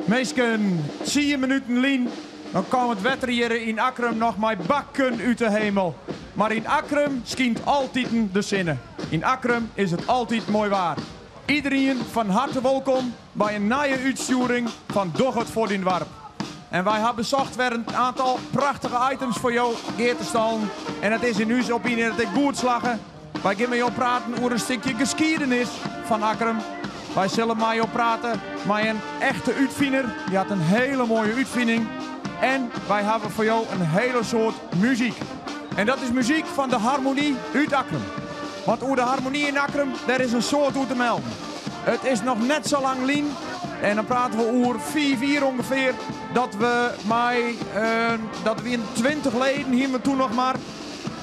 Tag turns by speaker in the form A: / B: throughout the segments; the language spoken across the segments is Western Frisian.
A: Minsken, tsien minuten lyn, dan kaam it wetter hjir yn Akkrum noch mei bakken út de hemel. Mar yn Akkrum skynt altiten de sinne. Yn Akkrum is it altyd moai waar. Iderien fan harte wolkom by in nije útstjoering fan Doch it foar dyn doarp. En wy ha besocht wer in aantal prachtige items foar jo gear te stallen. En it is yn ús opinie dat ek goed slagge. Wy gean mei jo praten oer in stikje geskiedenis fan Akkrum. Wy sille mei jo prate mei in echte útfiner. Dy hat in hele moaie útfining. En wy hawwe foar jo in hele soad muzyk. En dat is muzyk fan de Harmonie út Akkrum. Want oer de Harmonie yn Akkrum, dêr is in soad oer te melden. It is noch net sa lang lyn, en dan prate we oer fiif jier ûngefear, dat we mei, dat wienen 20 leden hienen we toen noch mar.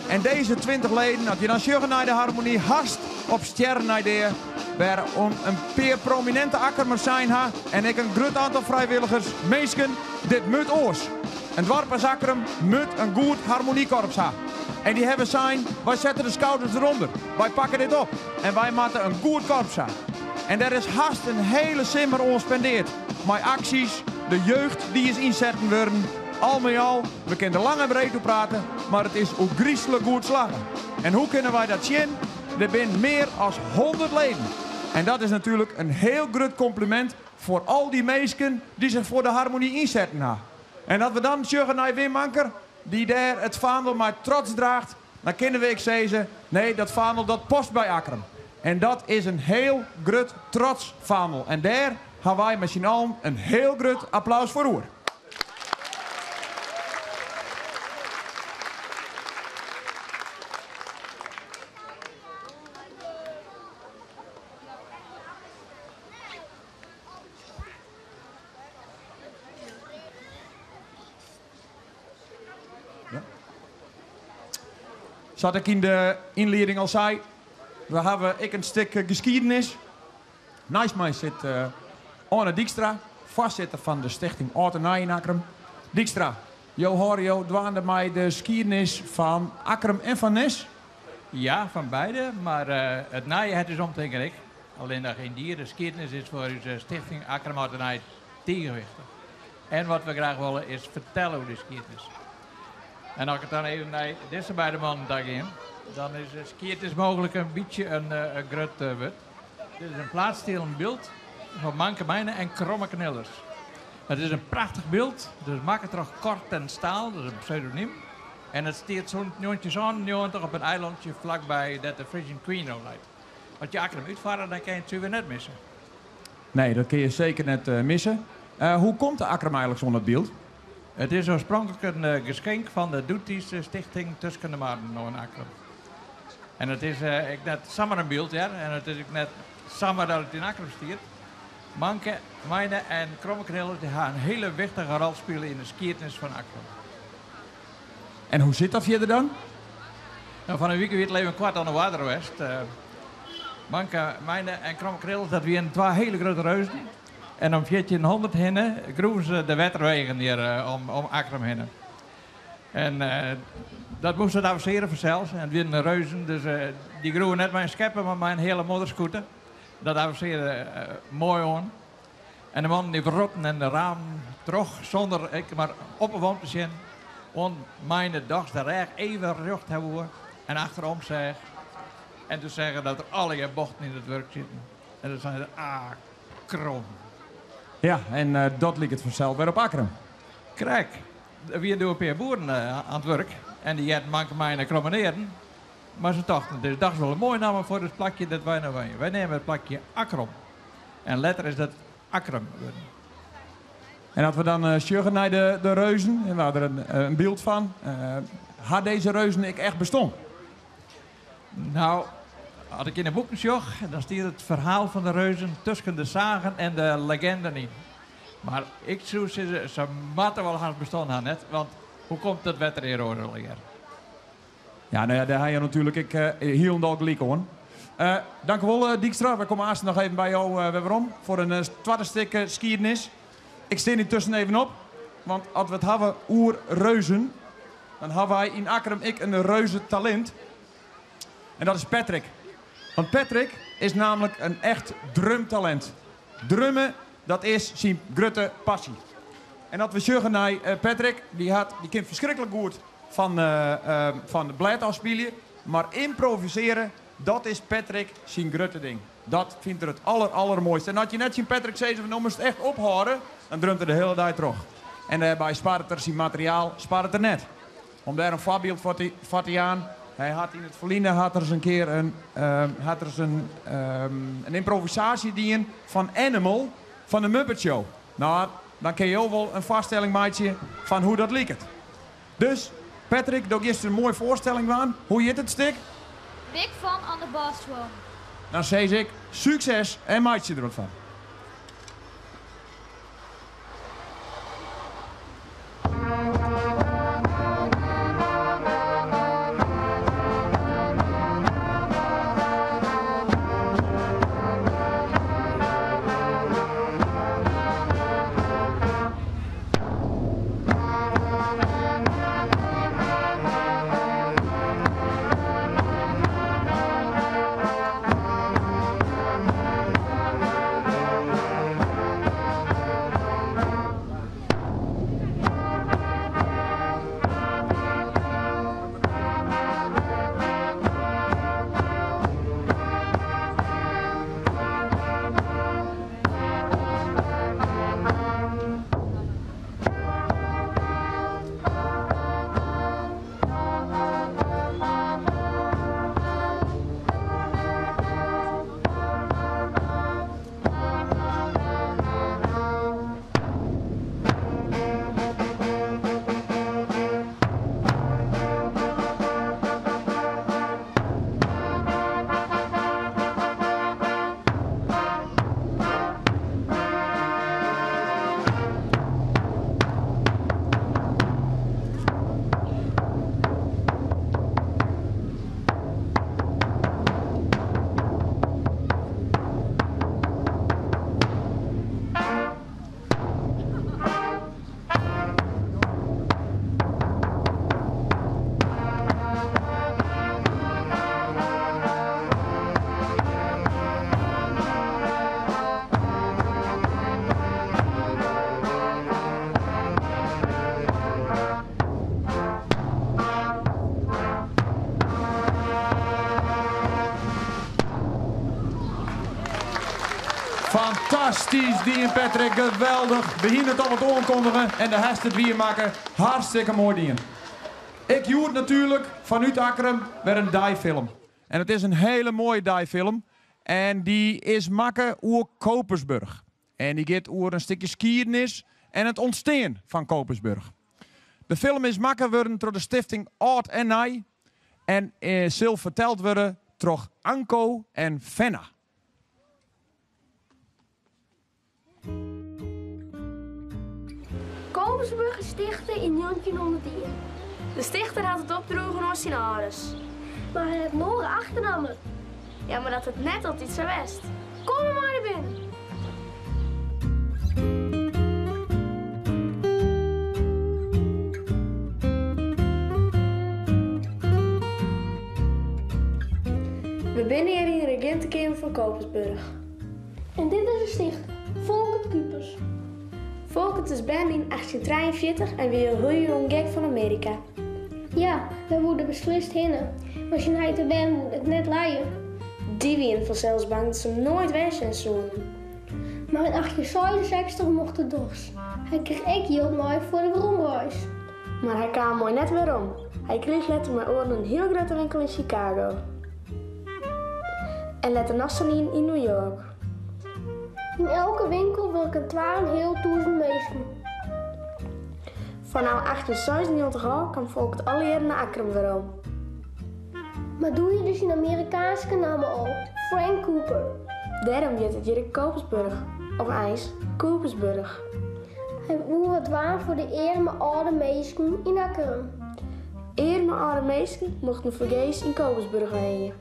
A: En dizze 20 leden, as je dan sjogge nei de Harmonie, hast op stjerren nei dea, wêr in pear promininte Akkrumers sein ha en ek in grut oantal frijwilligers, minsken, dit mut oars. In doarp as Akkrum mut in goed harmoniekorps ha. En dy hawwe sein, wy sette de skouders derûnder, wy pakke dit op en wy moatte in goed korps ha. En dêr is hast in hele simmer oan spendeard, mei aksjes, de jeugd dy is ynsetten wurden. Al mei al, we kinne der lang en breed oer prate, mar it is oergryslik goed slagge. En hoe kinne wy dat sjen? Der binne mear as 100 leden. En dat is natuerlik in heel grut kompliment foar al dy minsken dy't sich foar de Harmonie ynsetten ha. En as we dan sjogge nei Wim Anker, dy't dêr it faandel mei trots draacht, dan kinne we ek sizze, nee, dat faandel dat past by Akkrum. En dat is in heel grut trots faandel. En dêr ha wy mei syn allen in heel grut applaus foar oer. Sa't ik yn de ynlieding al sei, we hawwe ek in stik geskiedenis. Neist my sit Arne Dykstra, foarsitter fan de Stichting Âld en Nij yn Akkrum. Dykstra, jo hâlde jo dwaande mei de skiedenis fan Akkrum en fan Nes?
B: Ja, fan beide, mar it nije hat ús omtinken ek. Allinnich yndied, de skiednis is foar ús Stichting Akkrum Âld en Nij tige wichtich. En wat we graach wolle is fertelle oer dy skiednis. En as ik dan even nei dizze beide mannen ta gean, dan is skiednis mooglik in bytsje in grut wurd. Dit is in plaatstielen byld fan Manke Meine en Kromme Knillers. It is in prachtich byld, dus makke troch Cor ten Staal, dat is in pseudonym. En it stiet sûnt 1997 op in eilantsje flakby dêr't de Frisian Queen no leit. As je Akkrum útfarre, dan kin je it suver net misse.
A: Nee, dat kin je seker net misse. Hoe komt de Akkrum eigenliks oan dat byld?
B: It is oarspronklik in geskink fan de doetiidske Stichting Tusken de Marren oan Akkrum. En it is ek net samar in byld hear, en it is ek net samar dat it yn Akkrum stiet. Manke, Meine en Kromme Knillers dy ha in hiele wichtige rol spile yn de skiednis fan Akkrum.
A: En hoe sit dat fierder dan?
B: No, fan 'e wike wie it even koart oan de oarder west. Manke, Meine en Kromme Knillers, dat wienen twa hiele grutte reuzen. En om 1400 hinne groeven se de wetterwegen hjir om Akkrum hinne. En dat moast wat avansearre fansels. En it wienen reuzen, dus dy groeven net mei in skeppe, mar mei in hiele modderskûte. Dat avansearre moai oan. En de mannen dy wrotten en raamden troch sûnder ek mar op of om te sjen. Oant Meine dochs de rêch even rjocht ha woe en achterom seach. En toen seach er dat der allegear bochten yn it wurk sieten. En toen sei er, ah, krom.
A: Ja, en dat liket fansels wer op Akkrum.
B: Krekt. Der wienen doe in pear boeren aan it wurk en dy hearden Manke Meine Kromme Nearen. Mar se tochten, it is dochs wol in moaie namme foar it plakje dêr't wy no wenje. Wy neame it plakje Akkrum. En letter is dat Akkrum wurden.
A: En as we dan sjogge nei de reuzen, en we ha der in byld fan, ha dizze reuzen ek echt beston?
B: Nou, as ik yn de boeken sjoch, dan stiet it ferhaal fan de reuzen tusken de sagen en de legenden yn. Mar ik soe sizze, se moatte wol hast beston ha, net? Want hoe komt dat wetter hjir oars allegear?
A: Ja, no ja, dêr ha je natuerlik ek hielendal gelyk oan. Dankewol Dykstra, wy komme aanst noch even by jo wer werom foar in twadde stik skiednis. Ik stean yntusken even op, want as we it hawwe oer reuzen, dan hawwe wy yn Akkrum ek in reuzetalint. En dat is Patrick. Want Patrick is namelijk in echt drumtalint. Drumme. Dat is syn grutte passy. En as we sjogge nei Patrick, dy hat, dy kin ferskriklik goed fan, fan it blêd ôfspylje, mar ymprovisearje, dat is Patrick syn grutte ding. Dat fynt er it aller, allermoaiste. En as je net tsjin Patrick sizze fan no moatst echt ophâlde, dan drumt er de hiele dei troch. En dêrby sparret er syn materiaal sparret er net. Om dêr in foarbyld foar te jaan, hy hat yn it ferline hat er ris in kear in, hat er ris in, in ymprovisaasje dien fan Animal fan de Muppet Show. No, dan kinne jo wol in foarstelling meitsje fan hoe dat liket. Dus, Patrick, do giest in moaie foarstelling dwaan. Hoe hjit it stik?
C: Big Fun on the Bass Drum.
A: Dan sis ik, sukses en meitsje der wat fan. Fantastysk dien Patrick, geweldich. We hiene it al wat oankondige en do hast it wier makke. Hartstikke moai dien. Ek hjoed natuerlik fanút Akkrum wer in deifilm. En it is in hiele moaie deifilm en dy is makke oer Coopersburg. En dy giet oer in stikje skiednis en it ûntstean fan Coopersburg. De film is makke wurden troch de stifting Ald en Nij en sil ferteld wurde troch Anko en Fenna.
D: Coopersburg is stichte yn njoggentjinhûndertien.
E: De stichter hat it opdroegen oan syn âlders.
D: Mar hy hat in oare achternamme.
E: Ja, mar dat hat net altyd sa west.
D: Kom mar mei nei binnen.
E: We binne hjir yn de regintekeamer fan Coopersburg.
D: En dit is de stichter, Folkert Kupers.
E: Folkert is berne yn 1843 en wie al hiel jong gek fan Amearika.
D: Ja, dêr woe er beslist hinne, mar syn heit en mem woene it net lije.
E: Dy wiene fansels bang dat se him noait wer sjen soenen.
D: Mar yn 1866 mocht er dochs. Hy krige ek jild mei foar de weromreis.
E: Mar hy kaam moai net werom. Hy krige letter mei oaren in hiel grutte winkel yn Chicago. En letter noch sa'n ien yn New York.
D: Yn elke winkel wurken twaenhealtûzen minsken.
E: Fanôf 1896 ôf kaam Folkert alle jierren nei Akkrum werom.
D: Mar doe hie er syn Amerikaanske namme al, Frank Cooper.
E: Dêrom hjit it hjir ek Coopersburg, of eins Coopersburg.
D: Hy woe wat dwaan foar de earme âlde minsken yn Akkrum.
E: Earme âlde minsken mochten fergees yn Coopersburg wenje.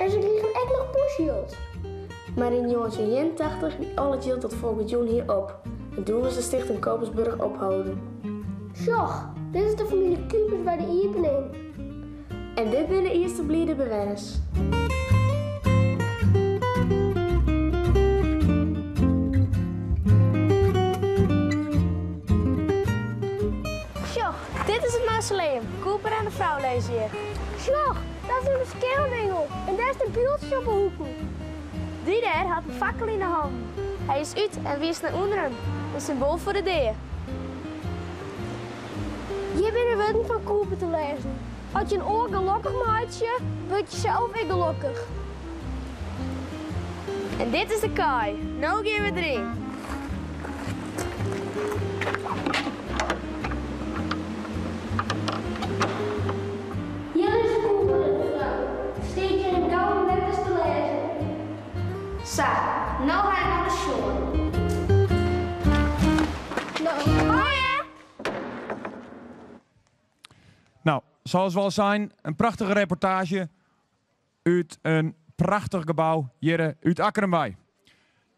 D: En se krigen ek noch poesjild.
E: Mar yn 1981 wie al it jild dat Folkert jûn hie op en doe is de Stichting Coopersburg opholden.
D: Sjoch, dit is de famylje Kupers by de iepening.
E: En dit binne de earste blide bewenners. is it mausoleum. Cooper en de frou lizze hjir.
D: Sjoch, dat is in beskermingel en dêr stean pyltsjes op 'e hoeken.
E: Dy dêr hat in fakkel yn 'e hannen. Hy is út en wiist nei ûnderen, in symboal foar de dea.
D: Hjir binne wurden fan Cooper te lêzen, As je in oar gelokkich meitsje, wurd je sels ek gelokkich.
E: En dit is de kaai. No gean we deryn.
D: Hjir lizze Cooper en de frou. It steat hjir yn gouden letters te lêzen.
E: Sa, no ha ik alles sjoen.
D: No, hoi hè!
A: Nou, zoals we al sein, in prachtige reportaazje út in prachtich gebou hjirre út Akkrum wei.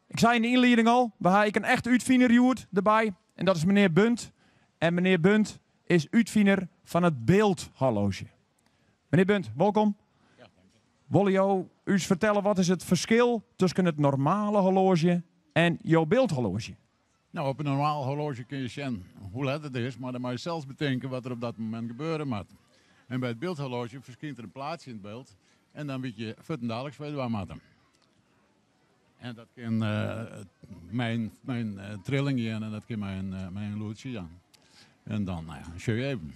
A: Ik sei yn de ynlieding al, we ha ek in echte útfiner hjoed derby en dat is menear Bunt. En menear Bunt is útfiner fan it byldhorloazje. Menear Bunt, wolkom. Wolle jo ús fertelle wat is it ferskil tusken it normale horloazje en jo byldhorloazje?
F: Nou, op in normaal horloazje kin je sjen hoe let it is, mar dan moat je sels betinke wat der op dat momint gebeure moat. En by it byldhorloazje ferskynt der in plaatsje yn it byld en dan wit je fuortendaliks wat je dwaan moatte. En dat kin mei in trilling gean en dat kin mei in lûdsje jaan. En dan, nou ja, sjoch je even.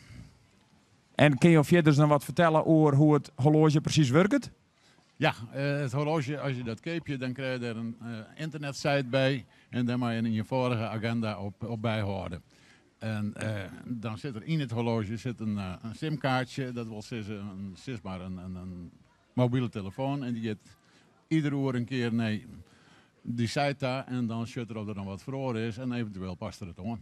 A: En kin jo fierders noch wat fertelle oer hoe it horloazje presys wurket?
F: Ja, it horloazje, as je dat keapje, dan krije je der in ynternetsite by en dêr mei je in ienfâldige agenda op byhâlde. En dan sit der yn it horloazje sit in simkaartsje, dat wol sizze sis mar in mobile telefoan en dy giet ieder oere in kear nei dy site ta en dan sjocht er of der noch wat feroare is en eventueel past er it oan.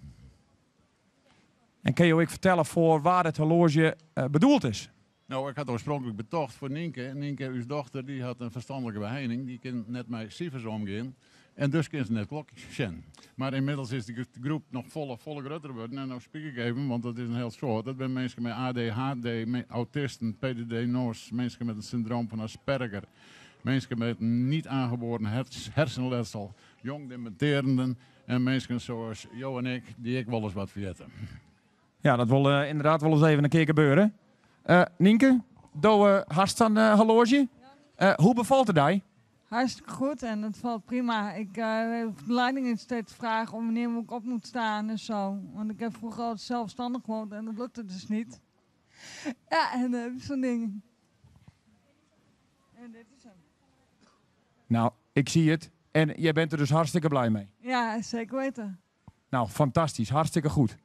A: En kinne jo ek fertelle foar wa't it horloazje bedoeld is?
F: No, ik ha it oarspronklik betocht foar Nynke. Nynke, ús dochter, dy hat in ferstanlike beheining. Dy kin net mei sifers omgean en dus kin se net klokjes sjen. Mar ynmiddels is dy groep noch folle, folle grutter wurden. En no spyk ik even, want dat is in hiel soad. Dat binne minsken mei ADHD, autisten, PDD NOS, minsken met in syndroom fan Asperger, minsken met in niet aangeboren hersenletsel, jong dementearenden en minsken soas jo en ik, dy't ek wolris wat ferjitte.
A: Ja, dat wol ynderdaad wolris even in kear gebeure. Nynke, do hast sa'n horloazje. Hoe befalt it dy?
G: Hartstikke goed en it falt prima. Ik hoef de leiding niet steeds te vragen om wanneer ik op moet staan en zo. Want ik heb vroeger altijd zelfstandig gewoond en dat lukte dus niet. Ja, en dan heb je zo'n ding. En dit is hem.
A: Nou, ik zie het. En jij bent er dus hartstikke blij mee?
G: Ja, zeker weten.
A: Nou, fantastysk. Hartstikke goed.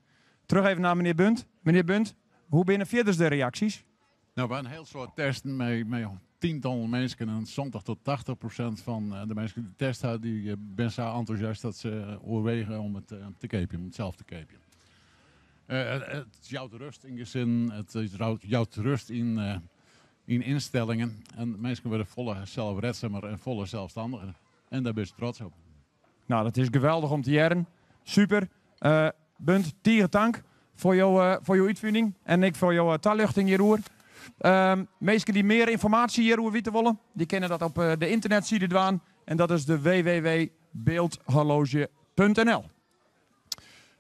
A: Terug even nei menear Bunt. Menear Bunt, hoe binne fierders de reaksjes?
F: Nou, we ha in hiel soad testen mei tientallen minsken en 70 tot 80% fan de minsken dy't test ha, dy binne sa entûsjast dat se oerwege om it te keapjen, om it sels te keapjen. It jout rêst yn gesinnen, it jout rêst yn ynstellingen en minsken wurde folle selfredsumer en folle selsstanniger en dêr binne se trots op.
A: Nou, dat is geweldich om te hearren. Super. Bunt, tige tank foar jo útfining en ek foar jo taljochting hjiroer. Minsken dy't mear ynformaasje hjiroer witte wolle, dy kinne dat op de ynternetside dwaan en dat is de www.beeldhorloge.nl.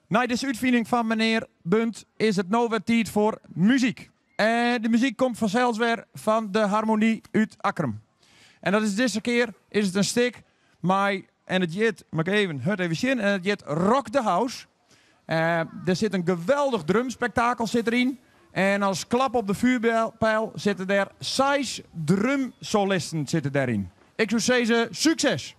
A: Nei dizze útfining fan menear Bunt is it no wer tiid foar muzyk. En de muzyk komt fansels wer fan de Harmonie út Akkrum. En dat is dizze kear is it in stik mei, en it hjit, moat ik even hurd even sjen, en it hjit Rock the House. Der sit in geweldich drumspektakel sit deryn. En as klap op de vuurpijl sitte der seis drumsolisten sitte deryn. Ik soe sizze, sukses!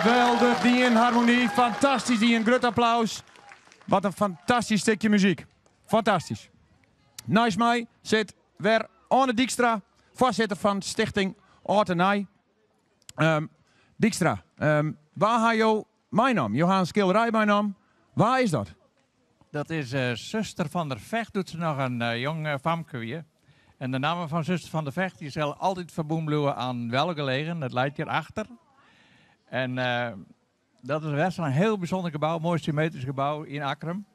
A: Geweldich dien, Harmonie. Fantastysk dien. Grut applaus. Wat in fantastysk stikje muzyk. Fantastysk. Neist my sit wer Oane Dykstra, foarsitter fan Stichting Âld en Nij. Um, Dykstra, um, wa ha jo meinaam? Jo ha in skilderij meinaam. Wa is dat?
B: Dat is uh, Suster van der Vecht, doe't se noch in uh, jong uh, famke wie. En de namme fan Suster van der Vecht die sil altyd ferbûn bliuwe oan Welgelegen. Dat leit hjir achter. En dat is best in hiel bysûnder gebou, moai symmetrysk gebou yn Akkrum.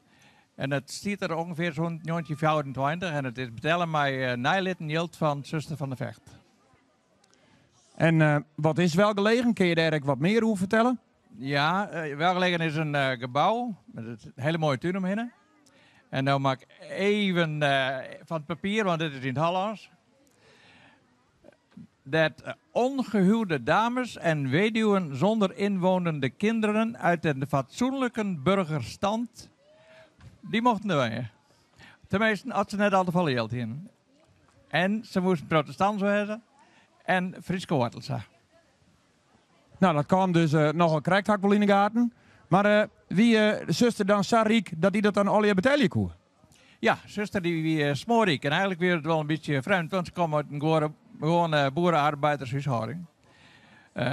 B: En it stiet der ûngefear sûnt 1924 en it is betelle mei neilitten jild fan Suster van der Vecht.
A: En uh, wat is Welgelegen? Kinne je dêr ek wat mear oer fertelle?
B: Ja, uh, Welgelegen is in uh, gebou met in hiele moaie tún omhinne. En no moat ik even fan it papier, want dit is yn it Hollânsk. Dat ongehuwde dames en weduwen zonder inwonende kinderen uit de fatsoenlijke burgerstand, die mochten der wenje. Teminsten, as se net al te folle jild hienen. En se moasten protestant wêze en Fryske woartels ha.
A: Nou, dat kaam dus uh, nochal krekt, ha ik wol yn de gaten. Mar uh, wie uh, de suster dan sa ryk dat dy dat dan allegear betelje koe?
B: Ja, suster dy wie smoarryk. En eigenlik wie it wol in bytsje frjemd, want se kaam út in gewoane boere-arbeidershúshâlding.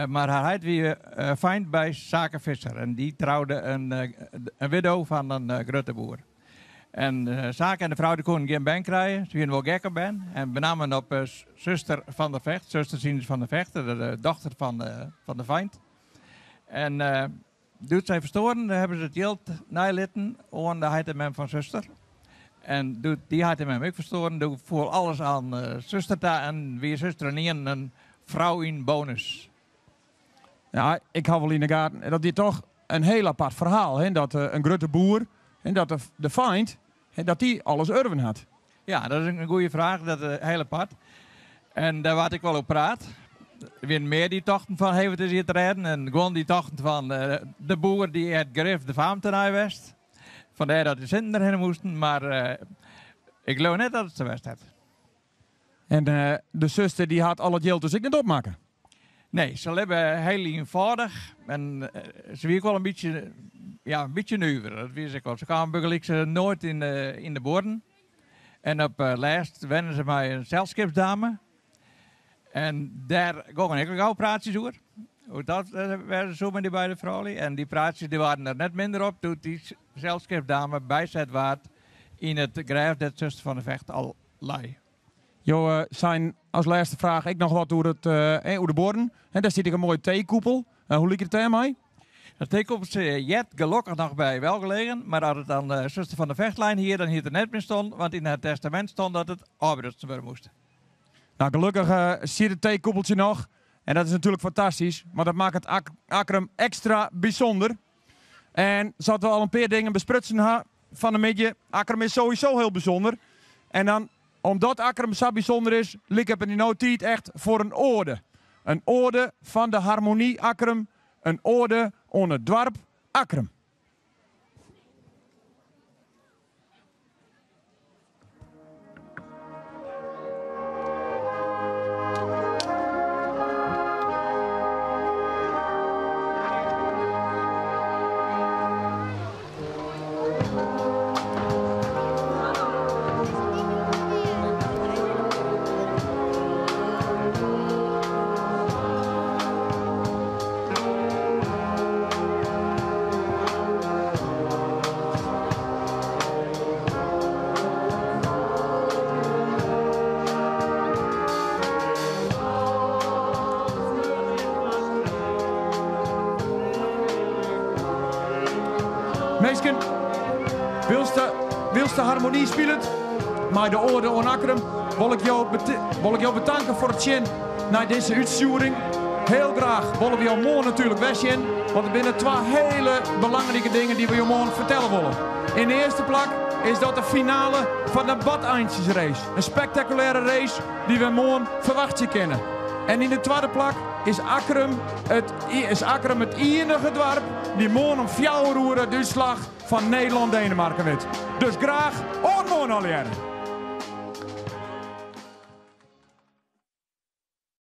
B: Mar har heit wie feint by Sake Visser en dy troude in, in widdo fan in grutte boer. En Sake en de frou dy koenen gjin bern krije. Se wienen wol gek op bern. En benammen op suster Van der Vecht, suster Sines van der Vecht, de dochter fan, fan de feint. En doe't sy ferstoaren, hawwe se it jild neilitten oan de heit en mem fan suster. En doe't dy heit en mem ek ferstoaren, doe foel alles oan suster ta en wie suster ynienen in frou yn bonus.
A: Ja, ik ha wol yn de gaten dat dit toch in hiel apart ferhaal, hè? Dat in grutte boer en dat de, de feint, hè, dat dy alles urven hat.
B: Ja, dat is in goede fraach, dat is hiel apart. En dêr waard ek wol oer praat. Der wienen mear dy't tochten fan, hey, wat is hjir te rêden? En guon dy't tochten fan, de boer dy hat grif de faam tenei west. Fandêr dat de sinten derhinne moasten, mar ik leau net dat it sa west hat.
A: En de suster dy hat al it jild dus ek net opmakke?
B: Nee, se libbe hiel ienfâldich en se wie ek wol in bytsje, ja, in bytsje nuver. Dat wie se ek wol. Se kaam bygelyks noait yn de, yn de buorren. En op lêst wenne se mei in selskipsdame. En dêr gongen ek al gau praatsjes oer. Hoe't dat wêze soe mei dy beide froulju. En dy praatsjes dy waarden der net minder op doe't dy selskipsdame byset waard yn it grêf dêr't suster van der Vecht al lei.
A: Jo seinen as lêste fraach ek noch wat oer, it, eh, oer de buorren. En dêr stiet ek in moaie teekoepel. Uh, hoe liket it dêrmei?
B: De teekoepel heart gelokkich noch by Welgelegen, mar as it oan de suster van der Vecht lein hie, dan hie it der net mear stien, want yn har testamint stond dat it ôfbrutsen wurde moast.
A: Nou, gelokkich uh, stiet it teekoepeltsje noch. En dat is natuerlik fantastysk, want dat makket Ak Akkrum ekstra bysûnder. En sa't we al in pear dingen besprutsen ha fan 'e middei, Akkrum is sowieso hiel bysûnder. En dan, omdat Akkrum sa bysûnder is, liket it no tiid echt foar in oade. In oade fan de Harmonie Akkrum, in oade oan it doarp Akkrum. Minsken, wylst de, wylst de harmony spilet mei de oade oan Akkrum, wol ik jo, wol ik jo betanke foar it sjen nei dizze útstjoering. Hiel graach wolle we jo moarn natuerlik wer sjen, want der binne twa hiele belangrike dingen dy't we jo moarn fertelle wolle. Yn de earste plak is dat de finale fan de Badeintsjesrace. In spektakulêre race dy't we moarn ferwachtsje kinne. En yn de twadde plak is Akkrum it, is Akkrum it iennige doarp dy't moarn om fjouwer oere de útslach fan Nederlân-Denemarken wit. Dus graach oant moarn allegearre!